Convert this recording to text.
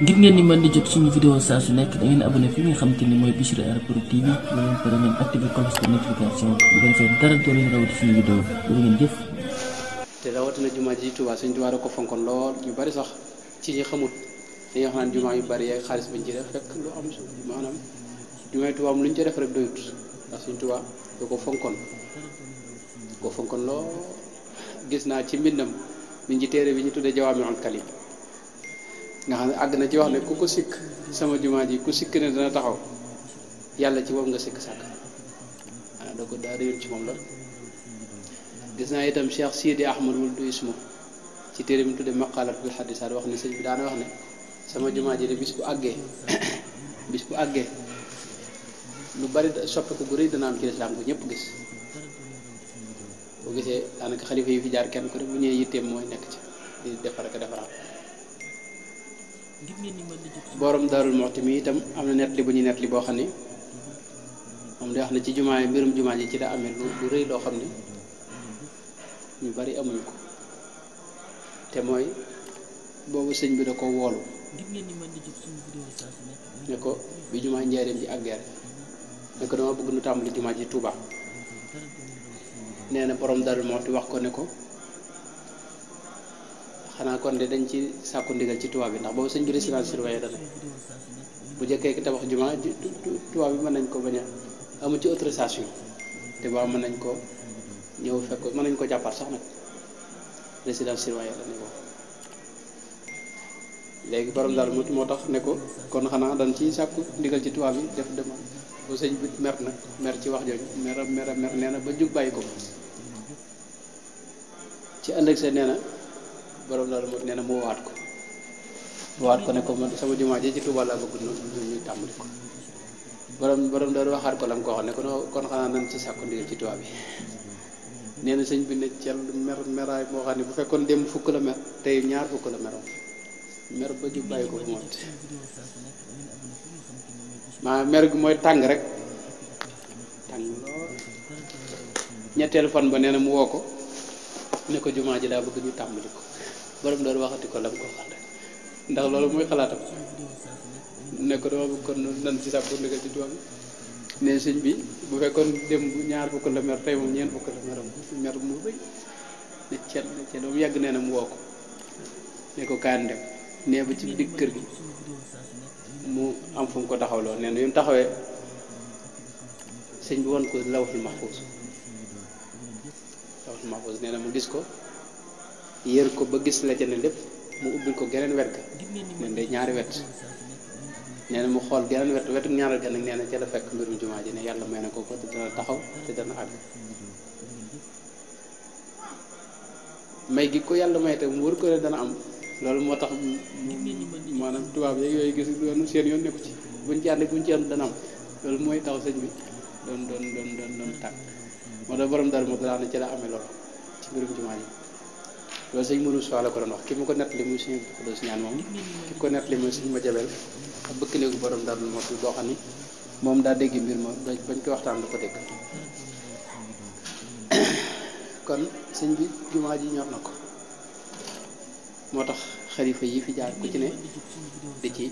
ngir ngeen di mën di jot suñu vidéo saa su nekk da ngeen abonné fi nga xamante ni mooy Bichri Airport TV ba ngeen pare ngeen activé cloche de notification bu ko defee dara doo leen rawati suñu vidéo ba ngeen jëf. te rawatina jumaa ji Tuubaa Sëñ Tuubaa da ko fonkoon lool ñu bari sax ci ñi xamut dañuy wax naan jumaa yu bari yeeg xaalis bañ ci def fekk lu am maanaam jumaa Tuubaa lu ñu ci def rek doyut ndax Sëñ Tuubaa da ko fonkoon lool. gis naa ci mbindam mi ngi ci téere bi ñu tuddee Jawaami'ul Kalim nga xam ne àgg na ci wax ne ku ko sikk sama jumaa ji ku sikk ne dana taxaw yàlla ci moom nga sikk sàkk waaw da ko daa réyoon ci moom la. gis naa itam Cheikh Sidi Ahmad wul du ismu ci téere bi mu tuddee maqalat bil hadisaat wax ne sëñ bi daana wax ne sama jumaa ji de bis bu àggee lu bari soppeeku gu rëy dana am ci lislaam ko ñëpp gis. boo gisee daanaka xalifa yi fi jaar kenn ku rek bu ñëwee yitteem mooy nekk ci di defar ak defaraat. borom Daarul Muxti mi itam am na nettali bu ñuy nettali boo xam ni moom day wax ne ci jumaa yi mbirum jumaa ji ci la amee lu rëy loo xam ni ñu bari amuñu ko te mooy boobu sëñ bi da ko woolu ne ko bi jumaa Njaaréem ji ak guerre ne ko dama bëgg nu tàmbali jumaa ji Tuubaa. nee na borom Daarul Muxti wax ko ne ko xanaa kon de dañ ci sàkku ndigal ci tubaab bi ndax boobu sëñ bi résidence surveillée dana bu jëkkee ki tabax jumaa tubaab bi mën nañ ko bañ a amu ci autorisation te boobu mën nañ ko ñëw fekk mën nañ ko jàppaat sax nag résidence surveillée dana ko léegi borom Daarul Muxti moo tax ne ko kon xanaa dañ ci sàkku ndigal ci tubaab bi def demande bu sëñ bi mer ci wax jooju mer nee na ba jug bàyyi ko ci ëllëg sa nee na borom Daarul Muxti nee na mu waat ko ne ko man sama jumaa ji ci Tuubaa laa bëgg ñu tàmbali ko borom Daaru waxaat ko la mu ko wax ne ko kon xanaa nañ ci sàkku ndigal ci tubaab bi nee na sëñ bi ne cel meraay moo xam ne bu fekkoon dem fukk la mer tey ñaar fukk la meroon mer ba jug bàyyi ko bu mot maa mer gi mooy tàng rek tàng lool. ñetteelu fan ba nee na mu woo ko ne ko jumaa ji daa bëgg ñu tàmbali ko borom Daaru waxati ko la mu ko wax rek ndax loolu mooy xalaatam ne ko dama bëgg kon nan ci sàkku ndigal ci tubaab bi ne sëñ bi bu fekkoon dem bu ñaar fukk la mer tey moom ñeent fukk la mer mu rëy ne cet mu yàgg nee na mu woo ko ne ko kaan dem nee ba ci digg kër gi mu am fu mu ko taxawloo nee na yu mu taxawee sëñ bi won ko lawhul mahfuus nee na mu gis ko yër ko ba gis la ca ne lépp mu ubbil ko geneen wet ga nen de ñaari wet nee na mu xool geneen wetu ñaareel ga nag nee na ca la fekk mbirum jumaa ji ne yàlla may na ko te dana taxaw te dana àgg may gi ko yàlla may te mu wër ko ne dana am loolu moo tax maanaam tubaab yeeg yooyu gis doon seen yoon nekku ci buñ ci ànd dana am loolu mooy tax sëñ bi doon tàkk moo tax borom Daaru Muxti daal ne ci la amee loolu ci mbirum jumaa ji loolu sëñ Mourou Sow la ko doon wax ki mu ko nettali muy sëñ Xuddoos ñaan moom ki ko nettali muy sëñ ma jabel ak bëkk néegu borom Daaru Muxti boo xam ni moom daa dégg mbir ma bañ ko waxtaan du ko dégg kon sëñ bi jumaa ji ñor na ko moo tax xalifa yi fi jaar ku ci ne di ci